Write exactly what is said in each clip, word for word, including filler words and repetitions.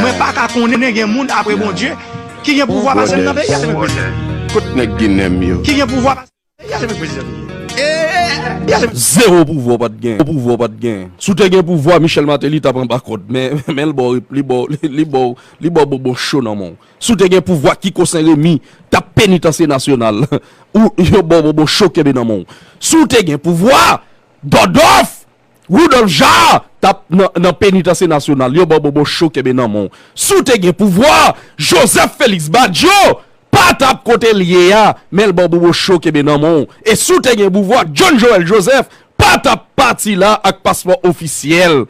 Mwen pa ka konnen gen moun apre Bondye ki gen pouvwa pase m nan peyi a, se mwen prezidan. Kot nèg Ginen m yo? Ki gen pouvwa pase m nan peyi a, se mwen prezidan. Zewo pouvwa w pa t gen. Pouvwa w pa t gen. Si w te gen pouvwa, Michel Martelly t ap anba kòd. Men, men l ba w, li ba w, li ba w, li ba w bonbon cho nan men w. Si w te gen pouvwa, Kiko Sen Remi t ap penitansye nasyonal. Ou yo ba w bonbon cho kenbe nan men w. Si w te gen pouvwa, Dòdòf, Rudolphe Jaar t ap nan, nan penitansye nasyonal. Yo ba w bonbon cho kenbe nan men w. Si w te gen pouvwa, Joseph Félix Badio pa t ap kote l ye a, men l ba w bonbon cho kenbe nan men w. E si w te gen pouvwa, John Joël Joseph pa t ap pati la ak paspò ofisyèl.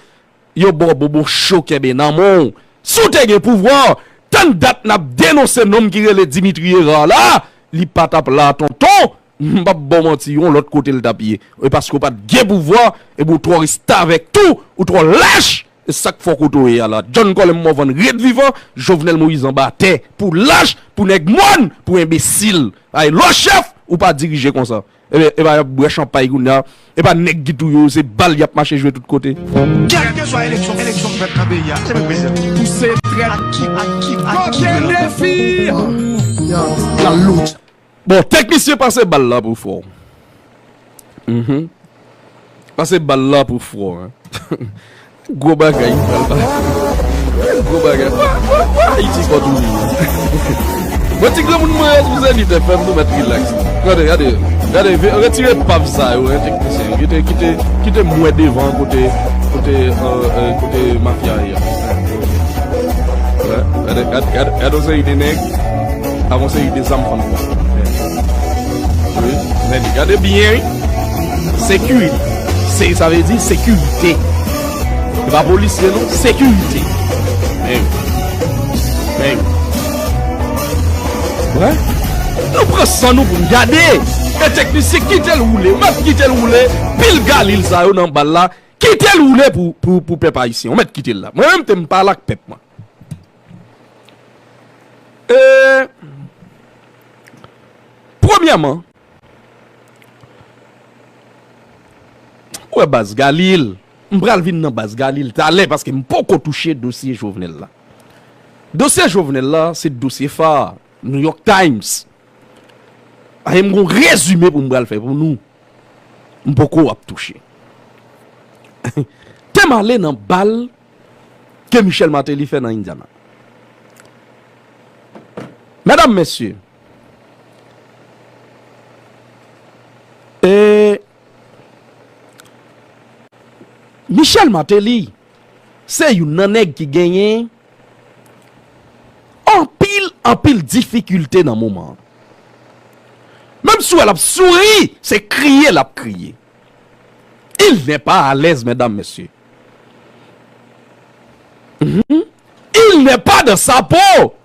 Yo ba w bonbon cho kenbe nan men w. Si w te gen pouvwa, tann dat n ap denonse nonm ki rele Dimitri Hérard la, li pa t ap la, tonton. M p ap ba w manti, yon lòt kote l t ap ye. E paske w pa t gen pouvwa, epi w twò restavèk tou, ou twò lach. E sa k fè w kote w ye a la. John Colem Morvan ret vivan, Jovenel Moïse anba tè. Pou lach, pou nèg mòn, pou enbesil. Ay, lè w chèf, ou pa dirije konsa. Ebyen, epa y ap bwè chanpay kounye a. Epa nèg ki touye yo, se bal y ap mache jwe tout kote. Kèlkeswa eleksyon, eleksyon k fèt nan peyi a, se mwen prezidan. Pouse trèt. Ak ki, ak ki, ak ki. Kokenn defi. La louch. Bon, teknisyen, pase bal la pou fò. Mhm. Pase bal la pou fò, hein. Gwo bagay, pral ba. Gwo bagay. Wa, wa, wa, Ayiti fò toujou. Bon, ti granmoun mwen, responsabilite, fè m nou mèt rilaks. Gade, gade, gade, ve-, retire pav sa yo, hein, teknisyen. Kite, kite, kite mwen devan kote, kote, euh, euh, kote mafya ye a. Wè, gade, gade, gade, gade yon seri de nèg. Avè yon seri de zam fann pran. Wi. Men gade byen, wi. Sekirite. Se, sa vle di sekirite. Se pa polisye, non. Sekirite. Men wi. Men wi. Wè. Nou pran san nou pou n gade. E teknisyen kite l woule. Mèt kite l woule. Pil Galil sa yo nan bal la. Kite l woule pou, pou, pou pèp ayisyen. Ou mèt kite l la. Mwen menm, te m pale ak pèp mwen. E, premyèman, ou wè baz Galil, m pral vin nan baz Galil talè, paske m poko touche dosye Jovenel la. Dosye Jovenel la, se dosye fa New York Times. Aye, m gon rezime pou m pral fè pou nou. M poko ap touche. Te m ale nan bal ke Michel Martelly fè nan Indiana. Medam, mesye, e, Michel Martelly se youn nan nèg ki genyen anpil, anpil difikilte nan moman an. Menm si w wè l ap souri, se kriye l ap kriye. Il n'est pas à l'aise, mesdames, messieurs. Mhm. Il n'est pas dans sa peau.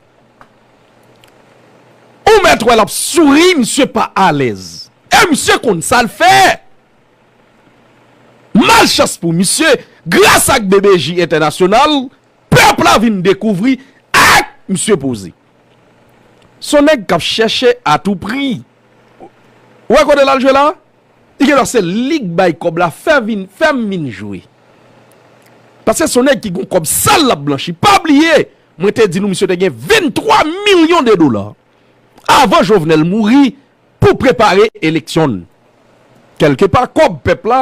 Ou mèt wè l ap souri, misye pa alèz. E misye konn sa l fè. Malchans pou misye, gras ak B B J Entènasyonal, pèp la vin dekouvri ak misye poze. Se yon nèg k ap chèche atoupri. Ou wè kote l al jwe la? Li genlè se li k bay kòb la, fè vin, fè m vin jwe. Paske se yon nèg ki gon kòb sal l ap blanchi. Pa bliye, mwen te di nou misye te gen venntwa milyon de dola avan Jovenel mouri pou prepare eleksyon l. Kèlkepa kòb pèp la,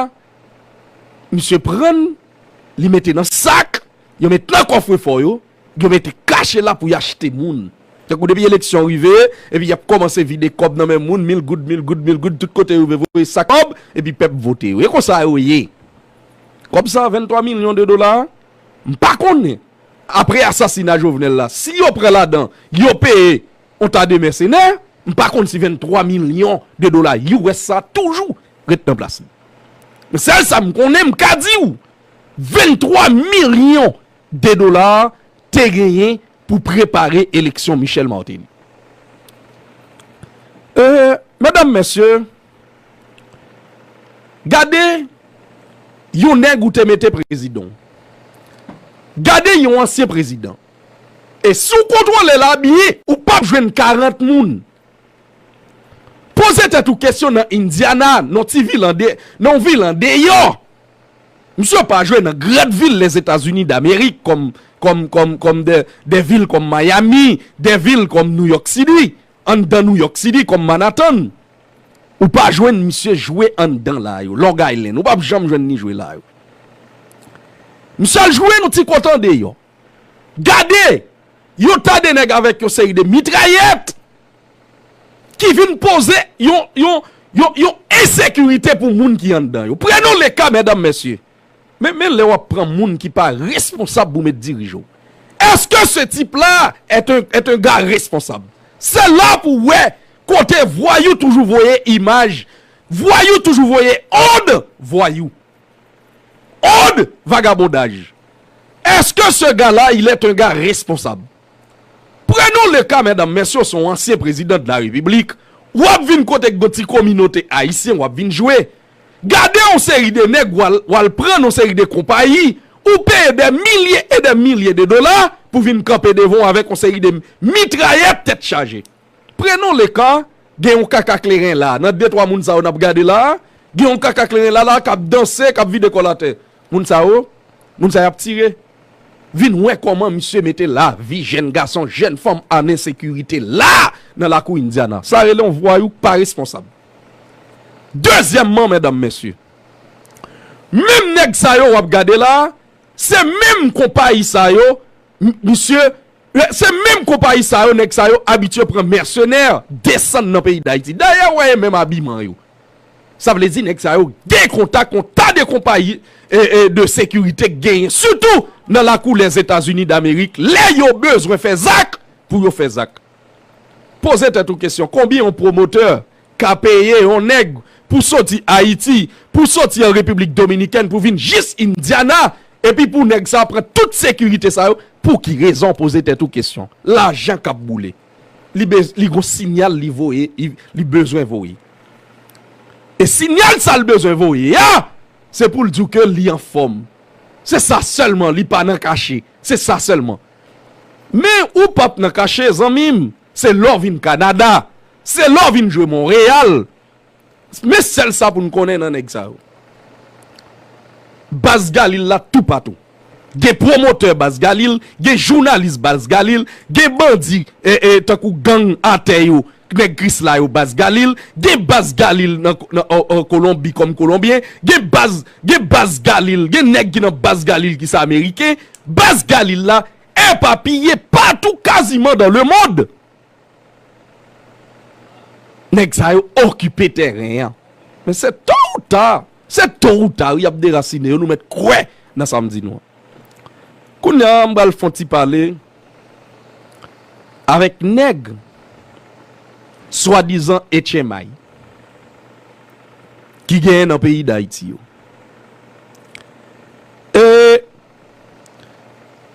misye pran l, li mete nan sak, yo met nan kòfrefò yo, yo mete kache la pou y achte moun. Tankou depi eleksyon rive, epi y ap kòmanse vide kòb nan men moun, mil goud, mil goud, mil goud, tout kote yo rive voye sak kòb, epi pèp vote yo. E konsa yo ye. Kòb sa, venntwa milyon de dola, m pa konnen. Apre asasina Jovenel la, si yo pran ladan, yo peye yon ta de mèsenè, m pa konn si venntwa milyon de dola U S sa toujou ret nan plas li. Men sèl sa m konnen, m ka di w, venntwa milyon de dola te genyen pou prepare eleksyon Michel Martelly. E, medam, mesye, gade yon nèg ou te mete prezidan. Gade yon ansyen prezidan. E si w kontwole l byen, ou p ap jwenn karant moun. Poze tèt ou kesyon nan Indiana, nan ti vil an de, nan yon vil andeyò. Misye pa jwe nan grand vil Lèzetazini Damerik kòm, kòm, kòm, kòm de, de vil kòm Miami, de vil kòm New York City, anndan New York City, kòm Manhattan. Ou pa jwenn misye jwe anndan la yo, Long Island. Ou p ap janm jwenn li jwe la yo. Misye al jwe yon ti kote andeyò. Gade, yon ta de nèg avèk yon seri de mitrayèt ki vin poze yon, yon, yon, yon ensekirite pou moun ki anndan yo. Prenons le cas, medam, mesye. Men, men lè w ap pran moun ki pa responsab pou met dirije w. Est-ce que ce type-là est un, est un gars responsable? Se la pou wè kote vwayou toujou voye imaj, vwayou toujou voye onn vwayou, onn vagabondaj. Est-ce que ce gars-là, il est un gars responsable? Prenons le cas, medam, mesye, w se yon ansyen prezidan de la repiblik, w ap vin kote k gon ti kominote ayisyen, w ap vin jwe. Gade yon seri de nèg w al, w al pran nan yon seri de konpayi, ou peye de milye e de milye de dola pou vin kanpe devan w avèk yon seri de mitrayèt tèt chaje. Prenons le cas, gen yon kaka kleren la, nan de twa moun sa yo n ap gade la, gen yon kaka kleren la, la k ap danse, k ap vide kò l atè. Moun sa yo, moun sa y ap tire. Vin wè kòman misye mete lavi jèn gason, jèn fanm an ensekirite la, nan lakou Indiana. Sa rele yon vwayou k pa responsab. Dezyèmman, medam, mesye, menm nèg sa yo w ap gade la, se menm konpayi sa yo, m-, misye, se menm konpayi sa yo, nèg sa yo abitye pran mèsenè, desann nan peyi Dayiti. Dayè, w wè e menm abiman yo. Sa vle di nèg sa yo gen kontak yon ta de konpayi, e, e, de sekirite k genyen, sitou nan lakou Lèzetazini Damerik, lè yo bezwen fè zak, pou yo fè zak. Poze tèt ou kesyon, konbyen yon pwomotè ka peye yon nèg pou soti Ayiti, pou soti an Repiblik Dominikèn, pou vin jis Indiana, epi pou nèg sa pran tout sekirite sa yo, pou ki rezon? Poze tèt ou kesyon. Lajan k ap boule. Li bez-, li gon sinyal li voye, li, li bezwen voye. E sinyal sa l bezwen voye a, se pou l di w ke li anfòm. Se sa sèlman, li pa nan kache. Se sa sèlman. Men ou p ap nan kache, zanmi m. Se lè w vin Kanada. Se lè w vin jwe Monreyal. Men sèl sa pou n konnen nan nèg sa yo. Baz Galil la toupatou. Gen pwomotè Baz Galil, gen jounalis Baz Galil, gen bandi, e, e, tankou gang atè yo, nèg Krisla yo Baz Galil, gen Baz Galil nan, nan, an, an Kolonbi kòm Kolonbyen, gen Baz, gen Baz Galil, gen nèg ki nan Baz Galil ki se Ameriken. Baz Galil la epapiye patou kaziman dans le monde. Nèg sa yo okipe tèren an. Men se to ou ta, se to ou ta, wi, y ap derasine yo, nou mèt kwè nan sa m di nou an. Kounye a, m pral fè yon ti pale avèk nèg swadizan H M I ki genyen nan peyi Dayiti yo. E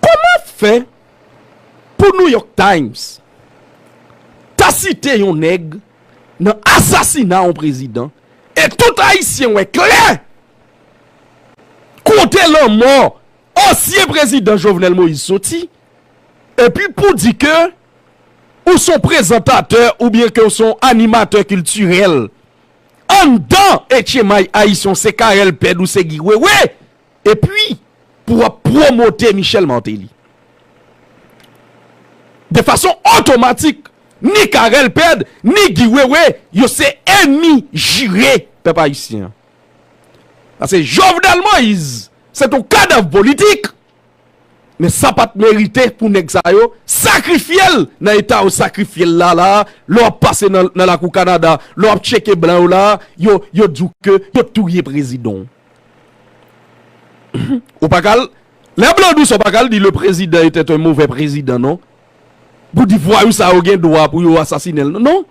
kòman fè pou New York Times ta site yon nèg nan asasina yon prezidan, e tout Ayisyen wè klè kote lanmò ansyen prezidan Jovenel Moïse soti, epi pou di ke ou se yon prezantatè oubyen ke ou se yon animatè kiltirèl anndan H M I ayisyen, se Carel Pèd ou se Guy Wewe, epi pou w ap pwomote Michel Martelly. De fason otomatik, ni Carel Pèd, ni Guy Wewe, yo se ènmi jire pèp ayisyen an. Paske Jovenel Moïse, se t on kadav politik, men sa pa t merite pou nèg sa yo sakrifye l nan eta yo sakrifye l la, la, lè w ap pase nan, nan lakou Kanada, lè w ap tcheke blan yo la, yo, yo di w ke yo touye prezidan w. Ou pa ka al, lè blan di w sa, w pa ka al di le président était un mauvais président, non. Pou di vwayou sa yo gen dwa pou yo asasinen l, non.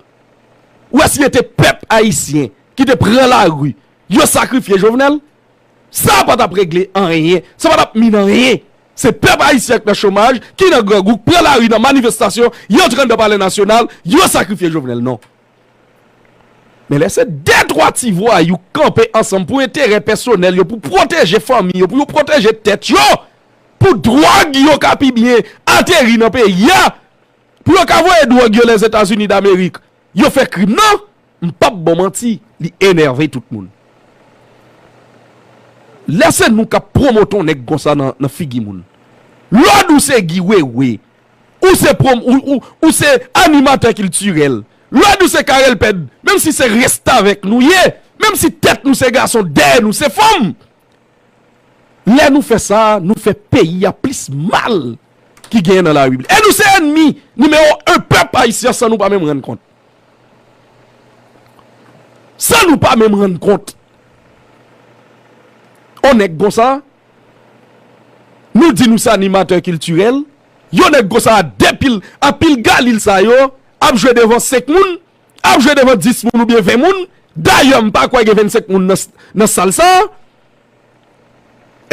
Ou wè si se te pèp ayisyen ki te pran lari, yo sakrifye Jovenel, sa pa t ap regle anyen, sa pa t ap mennen anyen. Se pèp ayisyen k nan chomaj, ki nan grangou, k pran lari nan manifestasyon, yo t anndan Palè Nasyonal, yo sakrifye Jovenel, non. Men lè se de twa ti vwayou k kanpe ansanm pou enterè pèsonèl yo, pou pwoteje fanmi yo, pou yo pwoteje tèt yo, pou dwòg yo ka pi byen ateri nan peyi a, pou yo ka voye dwòg yo Lèzetazini Damerik, yo fè krim nan, m p ap ba w manti, li enève tout moun. Lè se nou k ap pwomote yon nèg konsa nan, nan figi moun. Lòd ou se Guy Wewe, ou se pwom, ou, ou, ou se animatè kiltirèl. Lòd ou se Carel Pèd, menm si se restavèk nou ye, menm si tèt nou se gason, dèyè nou se fanm. Lè nou fè sa, nou fè peyi a plis mal ki genyen nan larepiblik. E nou se ènmi nimewo en pèp ayisyen an san nou pa menm rann kont. San nou pa menm rann kont. On nèg konsa, nou di nou se animatè kiltirèl, yon nèg konsa a de pil, a pil galil sa yo, ap jwe devan senk moun, ap jwe devan dis moun oubyen ven moun. Dayè, m pa kwè gen vennsenk moun nan, nan sal sa a.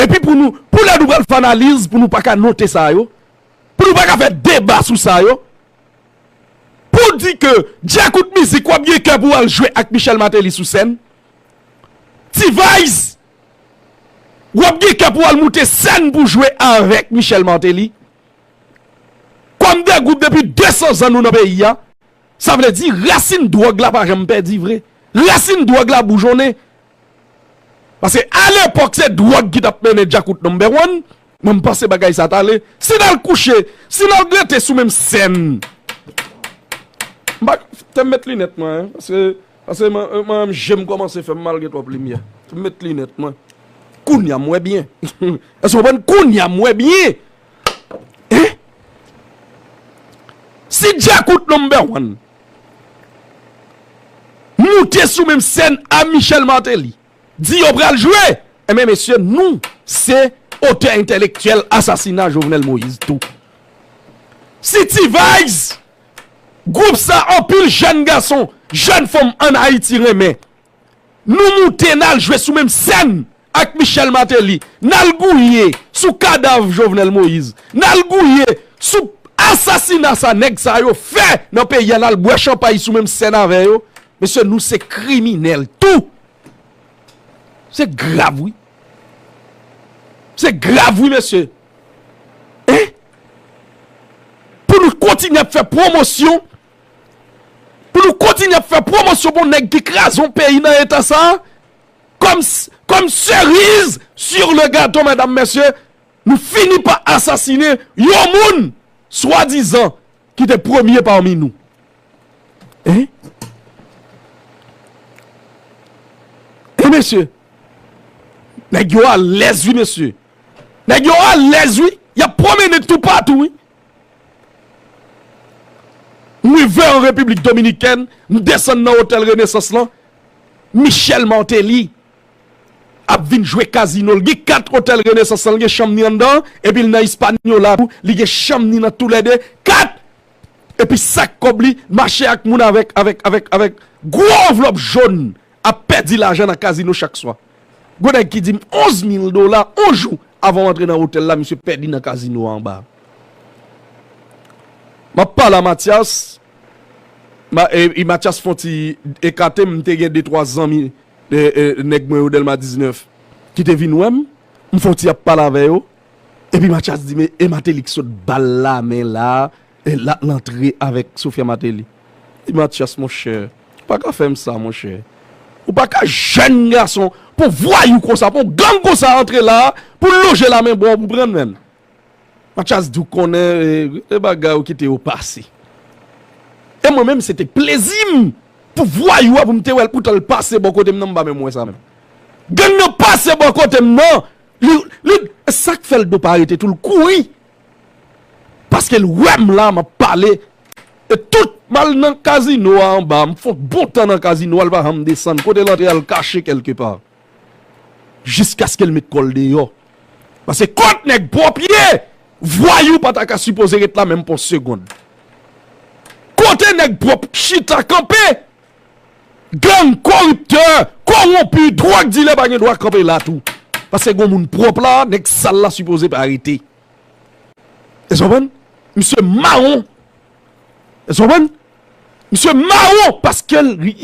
Epi pou nou, pou lè nou pral fè analiz, pou nou pa ka note sa yo, pou nou pa ka fè deba sou sa yo, pou di ke Djakout Mizik w ap gen kè pou w al jwe ak Michel Martelly sou sèn, T-Vice w ap gen kè pou w al moute sèn pou jwe avèk Michel Martelly. Kòm de gwoup depi de san zan nou nan peyi a, sa vle di rasin dwòg la pa janm pèdi vre. Rasin dwòg la boujonnen. Paske alepòk se dwòg ki t ap mennen Djakout number one. Mwen m panse bagay sa t ale. Si n al kouche, si n al rete sou menm sèn. M pa, te m met linèt mwen, hein, paske, paske mwen, mwen menm je m kòmanse fè m mal gen twòp limyè. Te m met linèt mwen. Kounye a m wè byen. Èske w konprann? Kounye a m wè byen. Hein? Si Djakout number one moute sou menm sèn a Michel Martelly, di yo pral jwe, enben mesye, nou se otè entèlektyèl asasina Jovenel Moïse tou. Si T-Vice, gwoup sa anpil jèn gason, jèn fanm ann Ayiti renmen, nou moute n al jwe sou menm sèn ak Michel Martelly, n al gouye sou kadav Jovenel Moïse, n al gouye sou asasina sa nèg sa yo fè nan peyi a, n al bwè chanpay sou menm sèn avè yo. Mesye, nou se kriminèl tou. Se grav wi. Se grav wi mesye. Hein? Pou nou kontinye ap fè pwomosyon, pou nou kontinye ap fè pwomosyon pou nèg ki kraze yon peyi nan eta sa a, kòm, kòm seriz sur le gato, medam, mesye, nou fini pa asasinen yon moun, swadizan, ki te premye pami nou. Hein? E mesye, nèg yo alèz wi mesye. Nèg yo alèz wi. Y ap pwomennen toupatou wi. M rive an Repiblik Dominikèn, m desann nan otèl Renesans lan. Michel Martelly ap vin jwe kazino. L gen kat otèl Renesans lan, l gen chanm ni anndan, epi l nan Hispaniola tou, li gen chanm ni nan toulède kat. Epi sak kòb li, mache ak moun avèk, avèk, avèk, avèk gwo anvlòp jòn, ap pèdi lajan nan kazino chak swa. Gwo nèg ki di m onz mil dola on jou avan m antre nan otèl la, misye pèdi nan kazino a anba. M ap pale a Mathias, ma, e, e Mathias fè yon ti ekate m, m te gen de twa zanmi, e, e, nèg mwen yo Dèlma diznèf, ki te vin wè m, m fè yon ti ap pale avè yo, epi Mathias di, men e Martelly k sot ba l lamen la, e la, l antre avèk Sophia Martelly. Di Mathias, monchè, ou pa ka fè m sa, monchè. Ou pa ka jèn gason, pou vwayou konsa, pou gang konsa antre la, pou lonje lamen ba w pou pran l menm. Mathias di w konnen, e, e bagay ou kite yo pase. E mwen menm, se te plezi m pou vwayou a, pou m te wè l, poutan l pase bò kote m nan, m pa menm wè sa menm. Gang nan pase bò kote m nan, li, li, e sa k fè l do pa rete tou, l kouri. Paske l wè m la, m ap pale. E tout m al nan kazino a anba, m fè yon bon tan nan kazino a, l pa janm desann. Kote l antre a, l kache kèlkepa. Jiskaske l met kò l deyò. Paske kot nèg pwòp ye, vwayou pa ta ka sipoze ret la menm pou yon segonn. Kote nèg pwòp chita kanpe, gang, koriptè, kowonpi, dwòg dilè pa gen dwa kanpe la tou. Paske gen moun pwòp la, nèg sal la sipoze pa rete. Èske w konprann? Misye mawon. Èske w konprann? Misye mawon paske li,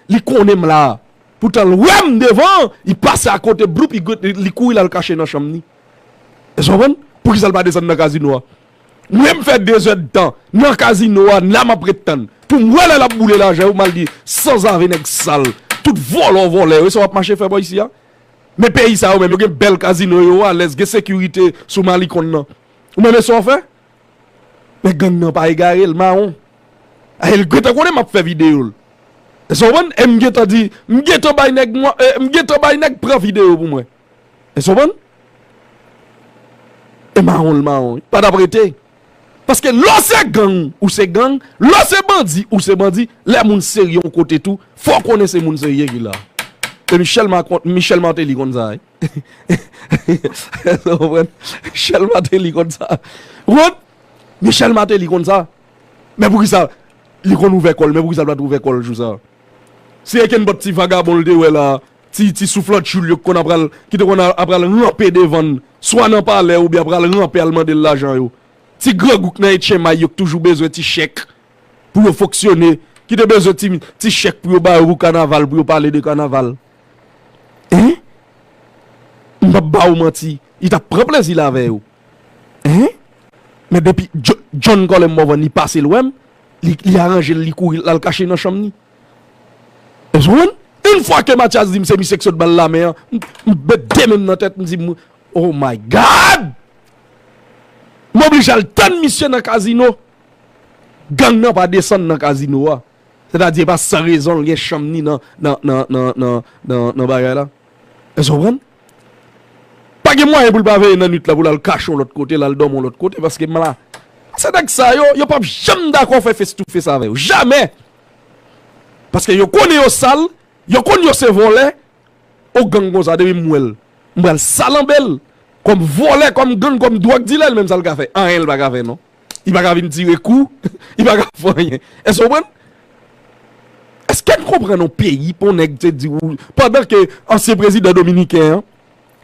li konnen m la. Poutan l wè m devan, li pase akote, bloup, li, li kouri l al kache nan chanm ni. Èske w konprann? Poukisa l pa desann nan kazino a? Mwen m fè dezèdtan nan kazino a, la m ap ret tann. Pou m wè lè l ap boule lajan yo, m al di, sanzave nèg sal, tout vòlè w vòlè yo, e sa w ap mache fè bò isi a? Men peyi sa yo menm, yo gen bèl kazino, yo alèz, gen sekirite sou malikonn nan. Ou menm e sa w fè? Men gang nan pa egare, l mawon. A, e l gentan konnen m ap fè videyo l. Èske w konprann? E m gentan di, m gentan bay nèg mwa, e, m gentan bay nèg pran videyo pou mwen. Èske w konprann? E mawon l mawon, wi. Pa t ap rete. Paske lè w se gang, ou se gang. Lè w se bandi, ou se bandi. Lè moun serye yon kote tou, fò w konnen se moun serye ki la. E Michel Macron, Michel Martelly konn sa, wi. Èske w konprann? Michel Martelly konn sa. Ou konprann? Michel Martelly konn sa. Men poukisa li konn ouvè kò l, men poukisa l pa t ouvè kò l jou sa? Se kenbòt ti vagabon l te wè la, ti, ti souflantchoul yo ki konn apral, ki te konn apral ranpe devan l, swa nan palè oubyen apral ranpe al mande l lajan yo. Ti grangou k nan etchenmay yo k toujou bezwen ti chèk pou yo fonksyone, ki te bezwen ti, ti chèk pou yo ba yo pou kanaval, pou yo pale de kanaval. Hein? M p ap ba ou manti, li t ap pran plezi l avè yo. Hein? Men depi Jo-, John Colem Morvan li pase l wè m, li, li aranje l, li kouri, l al kache nan chanm li. Èske w konprann? Yon fwa ke Mathias di m se misye k sot ba l lamen an, m, m met de men m nan tèt, m di, m, oh my God! M oblije al tann misye nan kazino. Gang nan pa desann nan kazino a. Sètadi, e pa san rezon l gen chanm ni nan, nan, nan, nan, nan, nan, nan bagay la. Èske w konprann? Pa gen mwayen pou l pa veye nan nwit la, pou l al kache yon lòt kote, l al dòmi yon lòt kote, paske m la. Se nèg sa yo, yo p ap janm dakò fè face to face avè w. Jamè! Paske yo konnen yo sal, yo konn yo se vòlè, yon gang konsa, depi m wè l, m pral salanbe l. Kòm vòlè, kòm gang, kòm dwòg dilè, li menm sa l ka fè? Anyen l pa ka fè, non. Li pa ka vin tire kou, li pa ka fè anyen. Èske w konprann? Èske n konprann yon peyi pou yon nèg te di ou, pandan ke ansyen prezidan dominiken an,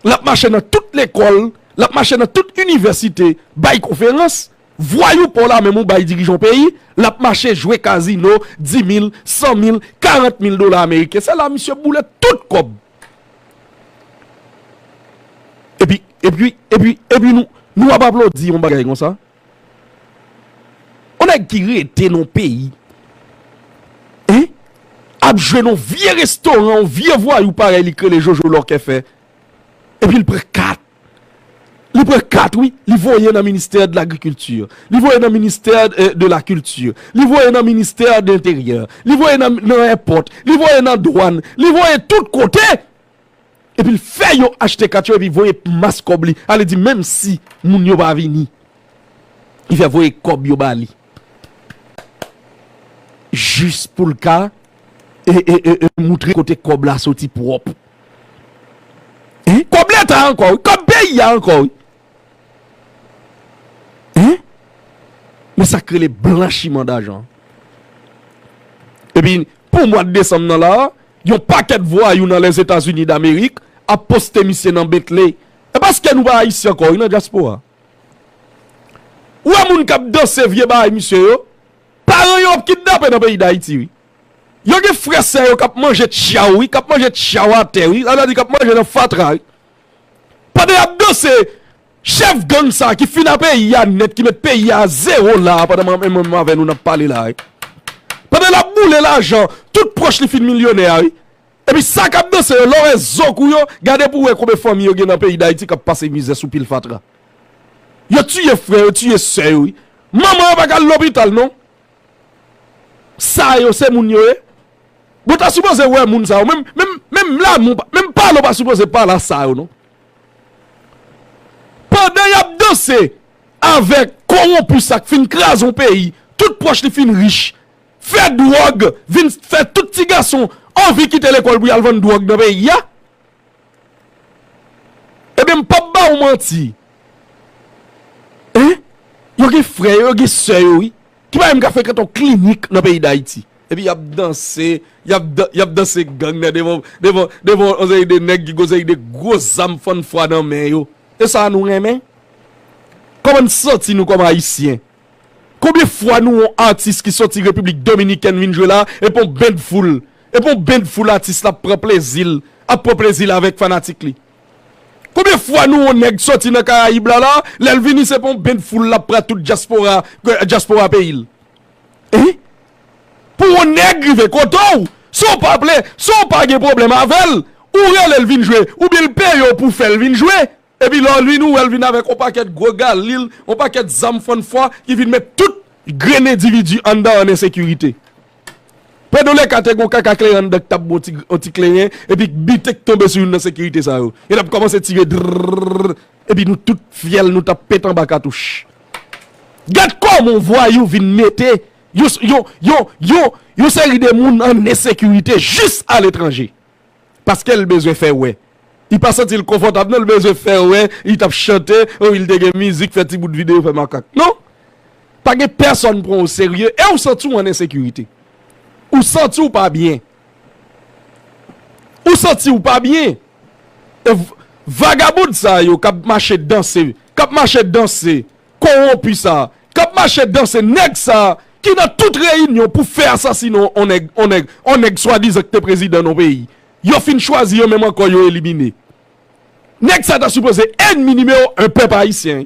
l ap mache nan tout lekòl, l ap mache nan tout inivèsite, bay konferans, vwayou pa w la menm ou bay dirijan yon peyi, l ap mache jwe kazino, di mil, san mil, karant mil dola ameriken. Se la misye boule tout kòb. Epi, epi, epi, epi nou, nou ap aplodi yon bagay konsa? Yon nèg ki rete nan peyi, hein, ap jwe nan vye restoran, yon vye vwayou parèy li k rele Jojo Lòkè fè. Epi l pran kat. Li pran kat, wi. Li voye nan ministè de lagrikilti. Li voye nan ministè, euh, de la kilti. Li voye nan ministè de lenteryè. Li voye nan, nan èpòt. Li voye nan dwàn. Li voye tout kote. Epi l fè yo achte kat yo, epi voye mas kòb li. Ale di menm si moun yo pa vini, li fè voye kòb yo ba li. Jis pou l ka, e, e, e, e, moutre kote kòb la soti pwòp. Hein? Kòb leta ankò, wi. Kòb peyi a ankò, wi. Hein? Men sa k rele blanchiman dajan. Epi, pou mwa desanm nan la, yon pakèt vwayou nan Lèzetazini Damerik ap poste misye nan Bentley. E paske nou pa Ayisyen ankò, wi, nan dyaspora. Ou wè moun k ap danse vye bagay misye yo, paran yo ap kidnape nan peyi Dayiti, wi. Yo gen frè sè yo k ap manje tchaw, wi, k ap manje tchaw atè, wi. Sa vle di k ap manje nan fatra, wi. Pandan y ap danse, chèf gang sa ki fin a peyi a nèt, ki met peyi a a zewo la, pandan mwen menm avè nou n ap pale la, wi. Pandan l ap boule lajan, tout pwòch li fin milyonè a, wi. Epi sa k ap danse yo, lè w wè zo kou yo, gade pou w wè konbyen fanmi yo gen nan peyi Dayiti k ap pase mizè sou pil fatra. Yo tiye frè yo, tiye sè yo, wi. Manman yo pa ka al lopital, non. Sa yo, se moun yo ye? Bon, ta sipoze wè moun sa yo. Menm, menm, menm lanmou, menm pale w pa sipoze pale a sa yo, non. Pandan y ap danse avèk kowonpi sa k fin kraze yon peyi, tout pwòch li fin rich, fè dwòg, vin fè tout ti gason anvi kite lekòl pou y al vann dwòg nan peyi a. Ebyen, m p ap ba w manti. Hein? Yo gen frè yo, yo gen sè yo, wi, ki pa menm ka frekante yon klinik nan peyi Dayiti. Epi y ap danse, y ap dan-, y ap danse gang nan devan, devan, devan yon seri de nèg ki gen yon seri de gwo zam fann fwa nan men yo. E sa nou renmen? Kòman n santi nou kòm Ayisyen? Konbyen fwa nou wè yon atis ki soti Repiblik Dominikèn vin jwe la, epi yon band foul, epi yon band foul atis la ap pran plezi l, ap pran plezi l avèk fanatik li? Konbyen fwa nou wè yon nèg soti nan Karayib la la, lè l vini se pa yon band foul l ap pran tout dyaspora, dyaspora peyi l? Hein? Pou yon nèg rive kote w, si w pa ple, si w pa gen pwoblèm avè l, ou rele l vin jwe, oubyen l peye w pou w fè l vin jwe. Epi lè w vin ou wè l vin avèk yon pakèt gwo galil, yon pakèt zam fann fwa ki vin met tout grenn endividi anndan an ensekirite. Pandan lè ka te gon kaka kleren anndan k t ap bon ti, yon ti kleren, epi biten k tonbe sou youn nan sekirite sa yo. Yo t ap kòmanse tire drrrr, epi nou tout fyèl nou t ap pete anba katouch. Gad kòman vwayou vin mete yon, yon, yon, yon, yon seri de moun an ensekirite jis aletranje. Paske l bezwen fè wè. Li pa santi l konfòtab non, l bezwen fè wè, li t ap chante, o wi l te gen mizik, fè ti bout videyo, fè makak. Non! Pa gen pèsonn pran w serye e w santi w an ensekirite. Ou santi w pa byen. Ou santi w pa byen. E v- vagabond sa yo k ap mache danse, k ap mache danse, kowonpi sa, k ap mache danse, nèg sa ki nan tout reyinyon pou fè asasinen on nèg, on nèg, on nèg swadizan ki te prezidan nan peyi. Yo fin chwazi yo menm ankò yo elimine. Nèg sa ta sipoze ènmi nimewo en pèp ayisyen.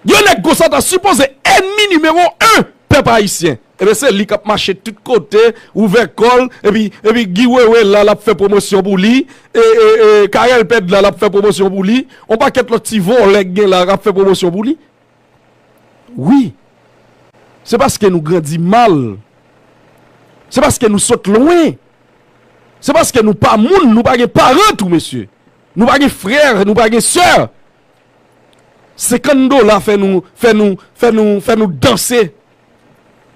Yon nèg konsa ta sipoze ènmi nimewo en pèp ayisyen. Ebyen se li k ap mache tout kote, ouvè kò l, epi, epi Guy Wewe la l ap fè pwomosyon pou li, e, e, e, Carel Pedre la l ap fè pwomosyon pou li, yon pakèt lòt ti vòlè k gen la k ap fè pwomosyon pou li. Wi. Se paske nou grandi mal. Se paske nou sot lwen. Se paske nou pa moun, nou pa gen paran tou, mesye. Nou pa gen frè, nou pa gen sè. Senkant dola fè nou, fè nou, fè nou, fè nou danse.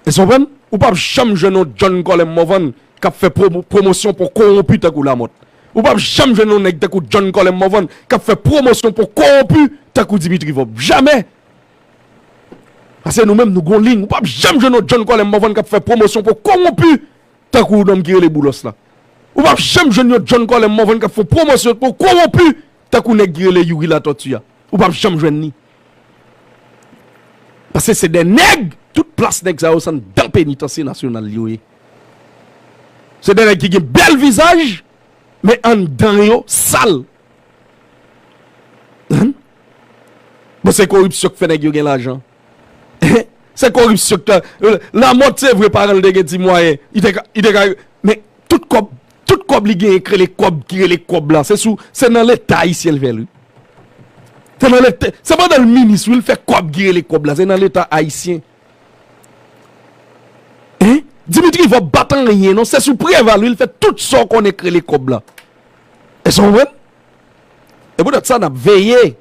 Èske w konprann? Ou p ap janm jwenn yon John Colem Morvan k ap fè pwomo- pwomosyon pou kowonpi tankou Lamothe. Ou p ap janm jwenn yon nèg tankou John Colem Morvan k ap fè pwomosyon pou kowonpi tankou Dimitri Vorbe. Jamè! Paske nou menm nou gon liy. Ou p ap janm jwenn yon John Colem Morvan k ap fè pwomosyon pou kowonpi tankou nonm ki rele Boulos la. Ou p ap janm jwenn yon John Colem Morvan k ap fè pwomosyon pou kowonpi tankou nèg ki rele Youri Latortue a. Ou p ap janm jwenn li. Paske se de nèg, tout plas nèg sa yo se anndan penitansye nasyonal yo ye. Se de nèg ki gen bèl vizaj, men anndan yo sal. Bon, se koripsyon k fè nèg yo gen lajan. Se koripsyon k fè. Lamòt, se vre, paran l te gen ti mwayen. Li te ka, li te ka, men tout kòb, tout kòb li genyen k rele kòb, ki rele kòb la. Se sou, se nan Leta ayisyen l fè l, wi. Se nan Leta, se pandan l minis, wi, l fè kòb ki rele kòb la. Se nan Leta ayisyen. Hein? Dimitri Vorbe pa t anyen, non. Se sou Preval, wi, l fè tout sa w konnen k rele kòb la. Èske w konprann? E poutèt sa, n ap veye.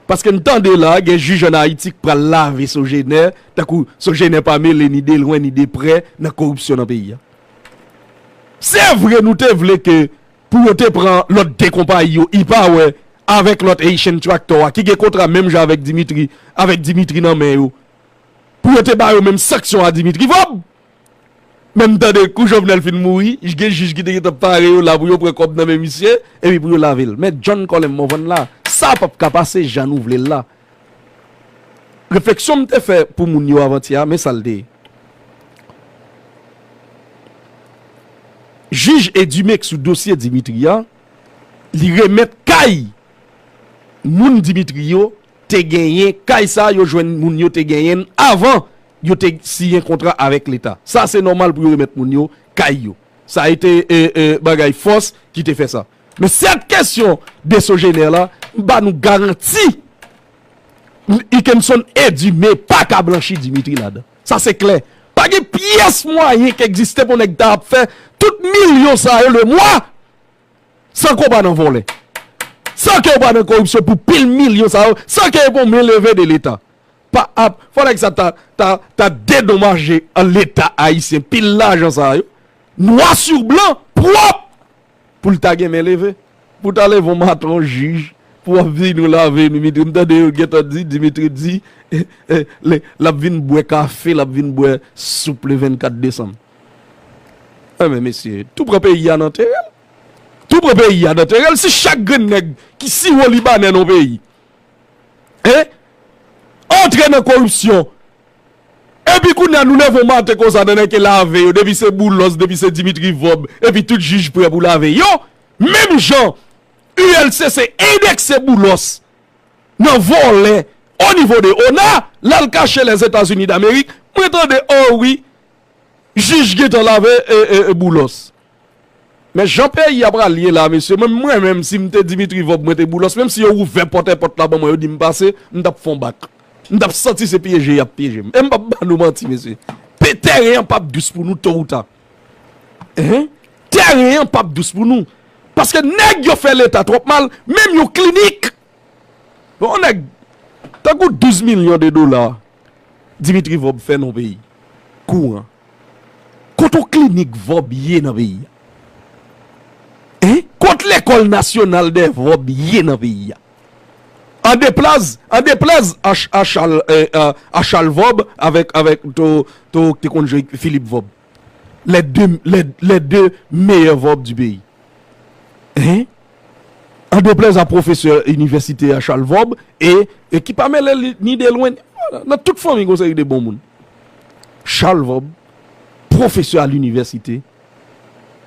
Paske n tande la, gen jij ann Ayiti k pral lave Sogener, tankou Sogener pa mele ni de lwen ni de prè nan koripsyon nan peyi a. Se vre, nou te vle ke pou yo te pran lòt de konpayi yo, Ipawè, avèk lòt Haitian Tractor a, ki gen kontra menm jan avèk Dimitri, avèk Dimitri nan men yo, pou yo te ba yo menm sanksyon a Dimitri Vorbe. Men m tande kou Jovenel fin mouri, gen jij ki te gentan pare yo la pou yo pran kòb nan men misye, epi pou yo lave l. Men John Colem Morvan la, sa p ap ka pase jan nou vle l la. Refleksyon m te fè pou moun yo avantyè a, men sa l te ye. Jij Edume k sou dosye Dimitri a, li remèt kay moun Dimitri yo te genyen, kay sa yo jwenn moun yo te genyen l avan yo te siyen kontra avèk Leta. Sa se nòmal pou yo remèt moun yo kay yo. Sa e te, e, e, bagay fòs ki te fè sa. Men sèt kesyon de Sogener la, m ba nou garanti, Ikenson Edume pa ka blanchi Dimitri ladan. Sa se klè. Pa gen pyès mwayen k egziste pou nèg ta ap fè tout milyon sa yo lemwa san ke w pa nan vòlè. San ke w pa nan koripsyon pou pil milyon sa yo, san ke yo pa yon men leve de Leta. Pa ap, fò nèg sa ta, ta, ta dedomaje an Leta ayisyen pil lajan sa yo, nwa sou blan, pwòp, pou l ta gen men leve. Pou ta leve yon maten yon jij, pou w ap vin ou lave Dimitri. M tande yo gentan di, Dimitri di, l ap vin bwè kafe, l ap vin bwè soup le vennkat desanm. Enben, mesye, tou pran peyi a nan tere l. Tou pran peyi a nan tere l. Si chak grenn nèg ki siwo libanè nan peyi, hein, antre nan koripsyon, epi kounye a nou leve yon maten konsa, nan nèg ke lave yo, depi se Boulos, depi se Dimitri Vorbe, epi tout jij prè pou lave yo, menm jan U L C C endekse Boulos nan vòlè o nivo de ona, l al kache Lèzetazini Damerik, mwen tande, o wi, jij gentan lave, e, e, e, Boulos. Men jan peyi a pral ye la, mesye, mwen, mwen menm, si m te Dimitri Vorbe, mwen te Boulos, menm si yo ouvè pòtèpòt la ban mwen, yo di m pase, m t ap fè yon bak. M t ap santi se pyeje y ap pyeje m. E m p ap ba nou manti, mesye. Pe tèren an p ap dous pou nou to ou ta. Hein? Tèren an p ap dous pou nou. Paske nèg yo fè Leta twòp mal, menm yon klinik. Bon, nèg, tankou douz milyon de dola, Dimitri Vorbe fè nan peyi. Kouran. Kote klinik Vorbe ye nan peyi a? Hein? Kot lekòl nasyonal de Vorbe ye nan peyi a? An deplaz, an deplaz a, Ch- a Charles, euh, euh, a Charles Vorbe avèk, avèk to, to, te konn jwe Philippe Vorbe. Les deux, les, les deux meilleurs Vorbe du pays. Hein? An deplèz a pwofesè inivèsite a Charles Vorbe e, e ki pa mele li ni de lwen, nan tout fanmi gon seri de bon moun. Charles Vorbe, pwofesè a linivèsite,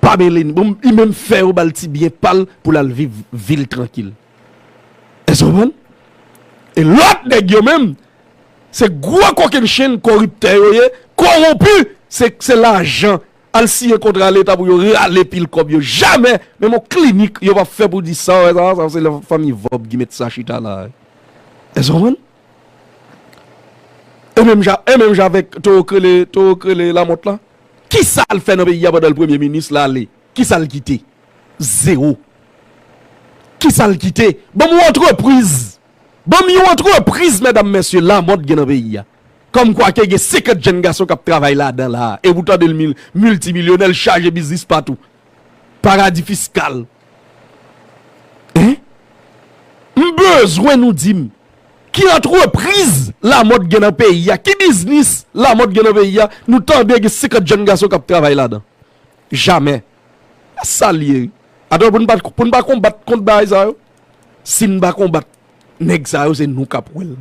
pa mele ni, bon, li menm fè yo ba l ti byen pa l pou l al viv vil trankil. Èske w konprann? E lòt nèg yo menm, se gwo kokennchenn koriptè yo ye, kowonpi, se, se lajan, al siyen kontra leta pou yo rale pil kòb yo. Jamè, menm yon klinik, yo p ap fè pou di sa, wè, sa, sa, se fanmi Vorbe ki met sa chita la. Èske w konprann? E menm jan, e menm jan avèk towo k rele, towo k rele Lamòt la. Kisa l fè nan peyi a pandan l premye minis la ale? Kisa l kite? Zewo. Kisa l kite? Ban m yon antrepriz. Ban m yon antrepriz, medam, mesye, Lamòt gen nan peyi a. Kòmkwa ke gen senkant jèn gason k ap travay ladan la. E pou tande l mil, miltimilyonè, l chaje biznis patou. Paradi fiskal. Hein? M bezwen nou di m, ki antrepriz Lamòt gen nan peyi a? Ki biznis Lamòt gen nan peyi a? Nou tande gen senkant jèn gason k ap travay ladan. Jamè. Sa l ye. Atò, pou n pa, pou n pa konbat kont bagay sa yo. Si n pa konbat nèg sa yo, se nou k ap wè l.